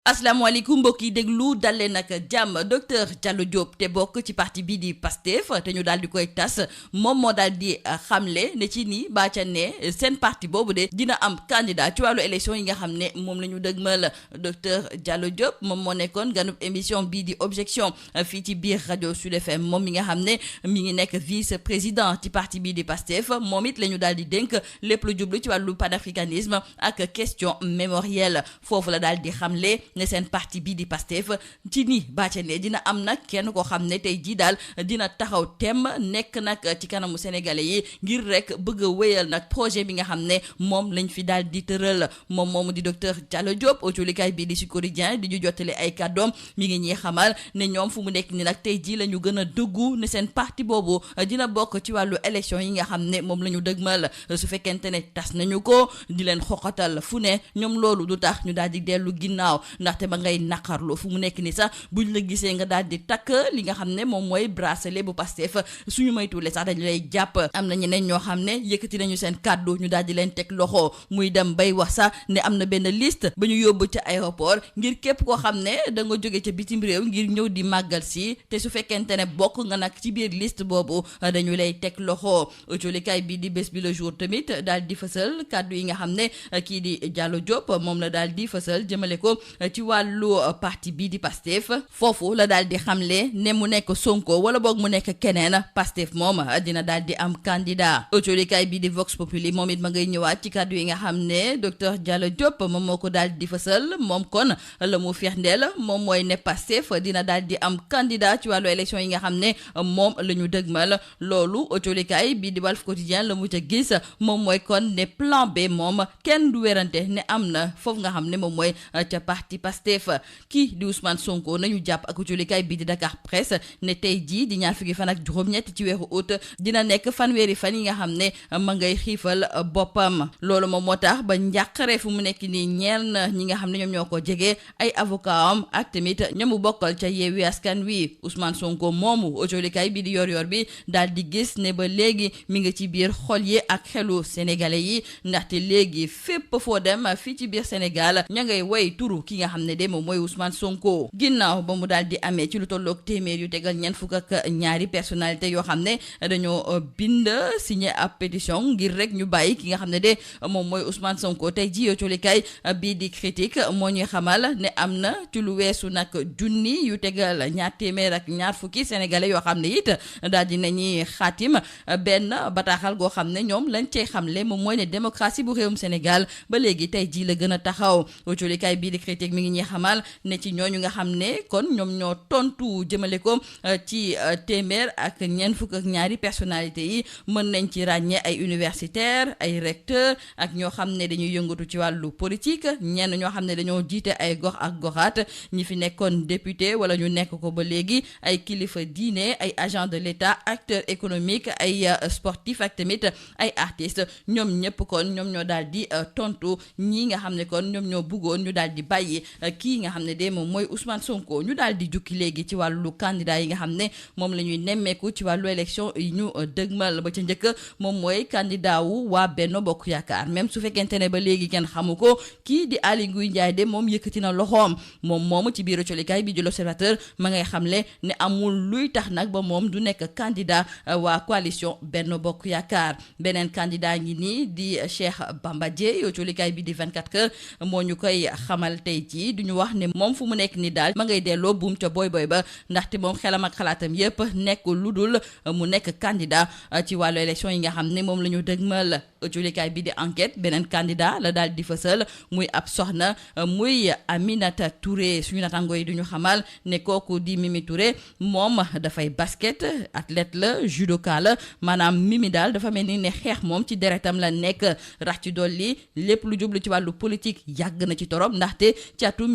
asalaamaaleykum mbokk yi déglu dalee nag jàmm docteur Diallo Diop te bokk ci parti bii di Pastef te ñu daal di koy tas moom moo daal di xamle ne ci nii baa ca ne seen parti boobu de dina am candidat ci wàllu élection yi nga xam ne moom la ñu dëgmal docteur Diallo Diop moom moo nekkoon ganub émission bii di objection fii ci biir rajo Sud FM moom mi nga xam ne mi ngi nekk vice président ci parti bii di Pastef moom it la ñu daal di dénk lépp lu jublu ci wàllu panafricanisme ak question mémorielle foofu la daal di xamle ne seen parti bii di Pastef ci ni bàcce ne dina am nag kenn koo xam ne tey jii daal dina taxaw tem nekk nag ci kanamu sénégalais yi ngir rek bëgg a wéyal nag projet bi nga xam ne moom lañ fi daal di tëral moom moomu di docteur Diallo Diop autolikaay bii di Sud Quotidien di ñu jottali ay kàddoom mi ngi ñuy xamal ne ñoom fu mu nekk ni nag tey jii la ñu gën a dëggu ne seen parti boobu dina bokk ci wàllu élection yi nga xam ne moom la ñu dëgmal su fekkente ne tas nañu ko di leen xoqatal fu ne ñoom loolu du tax ñu daal di dellu ginnaaw ndaxte ba ngay naqarlu fu mu nekk ni sax buñ la gisee nga daal di takk li nga xam ne moom mooy bracelet bu Pastef suñu maytuule sax dañu lay jàpp am na ñeneen ñoo xam ne yëkkati nañu seen kàddu ñu daal di leen teg loxo muy dem bay wax sax ne am na benn liste ba ñu yóbbu ca aéroport ngir képp koo xam ne da nga jóge ca bitim réew ngir ñëw di màggal si te su fekkente ne bokk nga nag ci biir liste boobu dañu lay teg loxo autolikaay bi di bés bi le jour tamit daal di fësal kàddu yi nga xam ne kii di Diallo Diop moom la daal di fësal jëmale ko ci wàllu parti bii di Pastef foofu la daal di xamle ne mu nekk Sonko wala boog mu nekk keneen Pastef moom dina daal di am candidat autolikaay bii di Vox Populi moom it ma ngay ñëwaat ci kàddu yi nga xam ne docteur Diallo Diop moom moo ko daal di fësal moom kon la mu firndeel moom mooy ne Pastef dina daal di am candidat ci wàllu élection yi nga xam ne moom la ñu dëgmal loolu autolikaay bii di Walf Quotidien la mu ca gis moom mooy kon ne plan B moom kenn du werante ne am na foofu nga xam ne moom mooy ca parti Pastef kii di Ousmane Sonko nañu jàpp ak autolikaay bii di Dakar Presse ne tey jii di ñaar fukki fan ak juróom-ñett ci weeru août dina nekk fanweeri fan yi nga xam ne ma ngay xiifal boppam loolu moom moo tax ba njàqare fu mu nekk nii ñeel na ñi nga xam ne ñoom ñoo ko jege ay avocat am ak tamit ñamu bokkal ca Yewwi Askan Wi Ousmane Sonko moomu autolikaay bii di yor bi daal di gis ne ba léegi mi nga ci biir xol yi ak xelu sénégalais yi ndaxte léegi fépp foo dem fii ci biir Sénégal ña ngay way turu ki nga xam ne de moom mooy Ousmane Sonko ginnaaw ba mu daal di amee ci lu tolloog téeméer yu tegal ñeent fukk ak ñaari personnalité yoo xam ne dañoo bind signé ab pétition ngir rek ñu bàyyi ki nga xam ne de moom mooy Ousmane Sonko tey ji autolikaay bii di critique moo ñuy xamal ne am na ci lu weesu nag junni yu tegal ñaar téeméer ak ñaar fukki sénégalais yoo xam ne it daal di nañuy xaatim benn bataaxal goo xam ne ñoom lañ cey xamle moom mooy ne démocratie bu réewum Sénégal ba léegi tey ji la gën a taxaw autolikaay bii di critique mi ngi ñuy xamal ne ci ñooñu nga xam ne kon ñoom ñoo tontu jëmale ko ci téeméer ak ñeent fukk ak ñaari personnalité yi mën nañ ci ràññee ay universitaire ay recteur ak ñoo xam ne dañuy yëngatu ci wàllu politique ñenn ñoo xam ne dañoo jiite ay gox ak goxaat ñi fi nekkoon député wala ñu nekk ko ba léegi ay kilifa diine ay agent de l'État acteur économique ay sportif ak tamit ay artistes ñoom ñëpp kon ñoom ñoo daal di tontu ñii nga xam ne kon ñoom ñoo bëggoon ñu daal di bàyyi kii nga xam ne de moom mooy Ousmane Sonko ñu daal di jukki léegi ci wàllu candidat yi nga xam ne moom la ñuy nemmeeku ci wàllu élection yi ñu dëgmal ba ca njëkk moom mooy candidat wu waa Benno Bokk Yaakaar même su fekkente ne ba léegi kenn xamu ko kii di Aly Ngouille Ndiaye de moom yëkkati na loxoom moom moomu ci biir colikaay bi di l'Observateur ma ngay xamle ne amul luy tax nag ba moom du nekk candidat waa coalition Benno Bokk Yaakaar beneen candidat ngi nii di Cheikh Bamba Dièye colikaay bi di 24 heures moo ñu koy xamal tey jii duñu wax ne moom fu mu nekk ni daal ma ngay delloo buum ca boy ba ndaxte moom xelam ak xalaatam yépp nekk lu dul mu nekk candidat ci wàllu élection yi nga xam ne moom la ñu dëgmal julikaay bi di enquête beneen candidat la daal di fësal muy ab soxna muy Aminata Touré suñu natango yi duñu xamal ne kooku di Mimi Touré moom dafay basket athlète la judoka la maanaam Mimi daal dafa mel ni ne xeex moom ci deretam la nekk rax ci dolli lépp lu jublu ci wàllu politique yàgg na ci torop ndaxte ci atum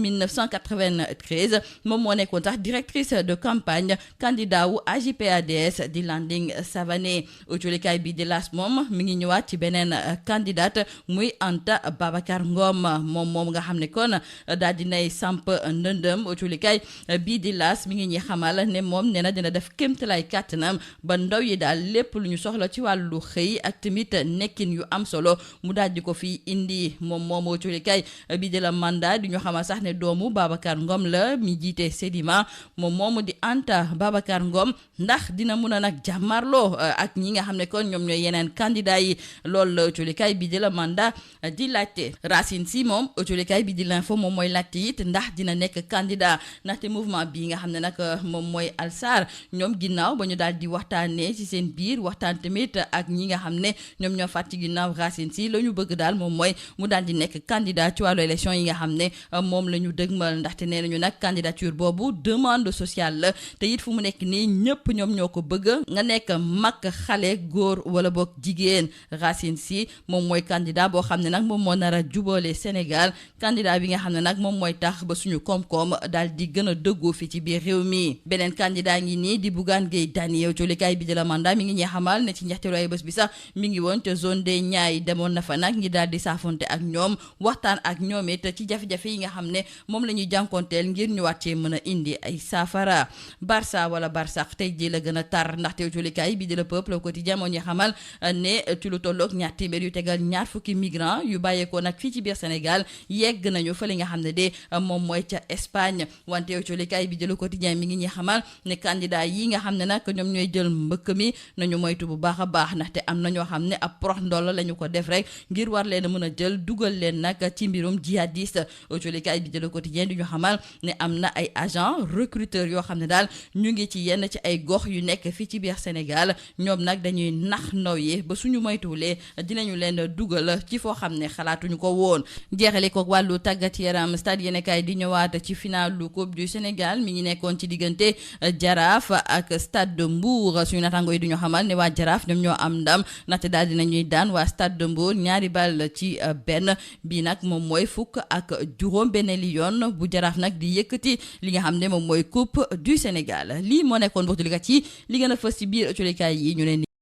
1993 moom moo nekkoon sax directrice de campagne candidat wu AJ/PADS di Landing Savané julikaay bi di L'As moom mi ngi ñëwaat ci benn beneen candidate muy Anta Babacar Ngom moom nga xam ne kon daal dinay samp ndëndëm autolikaay bii di laas mi ngi ñuy xamal ne moom nee na dina def kéemtalaay kàttanam ba ndaw yi daal lépp lu ñu soxla ci wàllu xëy ak tamit nekkin yu am solo mu daal di ko fi indi moom autolikaay bii di la mandat di ñu xamal sax ne doomu Babacar Ngom la mi jiite Sedima moomu di Anta Babacar Ngom ndax dina mun a nag jàmmarloo ak ñi nga xam ne kon ñoom ñooy yeneen candidat yi loolu la autolikaay bii di la mandat di laajte Racine Sy moom autolikaay bi di l'info moom mooy laajte it ndax dina nekk candidat ndaxte mouvement bii nga xam ne nag moom mooy Alsar ñoom ginnaaw ba ñu daal di waxtaanee ci seen biir waxtaan tamit ak ñi nga xam ne ñoom ñoo fàtt ci ginnaaw Racine Sy la ñu bëgg daal moom mooy mu daal di nekk candidat ci wàllu élection yi nga xam ne moom la ñu dëgmal ndaxte nee nañu nag candidature boobu demande sociale la te it fu mu nekk nii ñëpp ñoom ñoo ko bëgg nga nekk mag xale góor wala boog jigéen Racine Sy moom mooy candidat boo xam ne nag moom moo nar a jubóole Sénégal candidat bi nga xam ne nag moom mooy tax ba suñu koom-koom daal di gën a dëggoo fi ci biir réew mi beneen candidat ngi nii di Bougane Gueye Dany yow jolikaay bi di la mandat mi ngi ñuy xamal ne ci njeexteelu ay bés bi sax mi ngi woon te zone des Niayes demoon na fa nag ngi daal di saafonte ak ñoom waxtaan ak ñoom it ci jafe-jafe yi nga xam ne moom la ñuy jànkonteel ngir ñu wàccee mën a indi ay saafara Barça wala Barsax tey ji la gën a tar ndaxte jolikaay bi di la peuple quotidien moo ñu xamal ne ci lu tolloog ñaar téeméer yu tegal ñaar fukki migrants yu bàyyeekoo nag fii ci biir Sénégal yegg nañu fa li nga xam ne de moom mooy ca Espagne wante jolikaay bi di le quotidien mi ngi ñuy xamal ne candidat yi nga xam ne nag ñoom ñooy jël mbëkk mi nañu moytu bu baax a baax ndaxte am na ñoo xam ne ab prox ndoll la ñu ko def rek ngir war leen a mën a jël dugal leen nag ci mbirum jihadiste jolikaay bi di le quotidien di ñu xamal ne am na ay agent recruteur yoo xam ne daal ñu ngi ci yenn ci ay gox yu nekk fii ci biir Sénégal ñoom nag dañuy nax ndaw yi ba suñu moytuwulee dinañu leen dugal ci foo xam ne xalaatuñu ko woon jeexale ko wàllu tàggat yaram stade yéenekaay di ñëwaat ci finalu coupe du Sénégal mi ngi nekkoon ci diggante Jaraaf ak stade de Mbour suñu natango yi du ñu xamal ne waa Jaraaf ñoom ñoo am ndam ndaxte daal dinañuy daan waa stade de Mbour 2 bal ci benn bii nag moom mooy fukk ak juróom benn yoon bu Jaraaf nag di yëkkati li nga xam ne moom mooy coupe du Sénégal lii moo nekkoon waxtu li kat yi li gën a fës ci biir ëccolikaay yi ñu leen